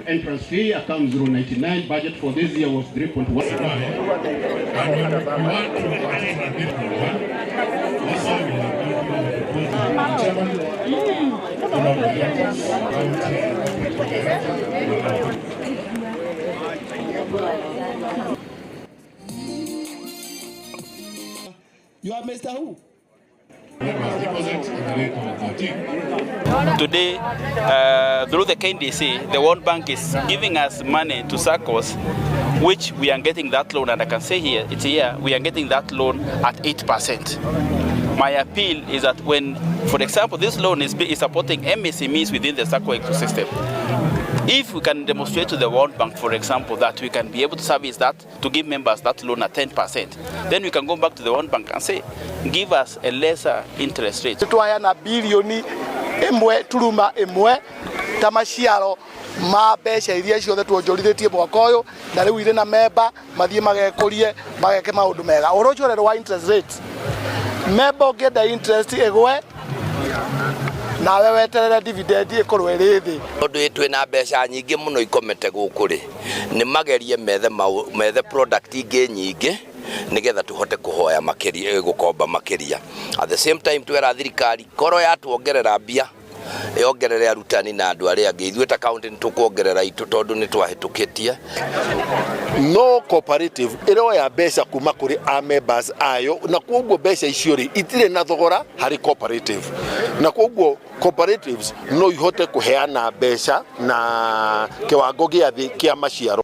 Entrance fee, account 099, budget for this year was 3.1. And we want to participate in one. Also, we are going to the chairman, honorable directors, county. You are Mr. Who? Deposit at the rate of 13. Today, through the KNDC, the World Bank is giving us money to SACCOs, which we are getting that loan, and I can say here, it's here, we are getting that loan at 8%. My appeal is that when, for example, this loan is supporting MSMEs within the SACCO ecosystem. If we can demonstrate to the World Bank, for example, that we can be able to service that, to give members that loan at 10%, then we can go back to the World Bank and say, give us a lesser interest rate. Twaheana bilioni 1.1 ta maciaro ma mbeca iria ciothe tuonjorithĩtie mwaka ũyũ, na rĩu irĩ na memba mathiĩ magekũrie mageke maũndũ mega. Ũhoro ũcio ũrerwo wa interest rate, memba ũngĩenda interest ĩgwe nawe weterere dividend ĩkorwo ĩrĩ thĩ. Tondu twina mbeca nyingĩ mũno ikomete gũkũ rĩ, nĩ magerie methe product ingĩ nyingĩ nigetha tuhote kuhoya makiria, gukomba makiria. At the same time twera thirikari koro yatuongerera mbia yongerere arutani na andu aria angi, ithuĩ ta county nĩ tũkuongerera itũ tondũ nĩ twahĩtũkĩtie. No cooperative ĩroya mbeca kuma kũrĩ a members ayo, na koguo mbeca icio rĩ itirĩ na thogora harĩ cooperative, na koguo cooperatives no ihote kũheana mbeca na kĩwango gĩa thĩ kĩa maciaro.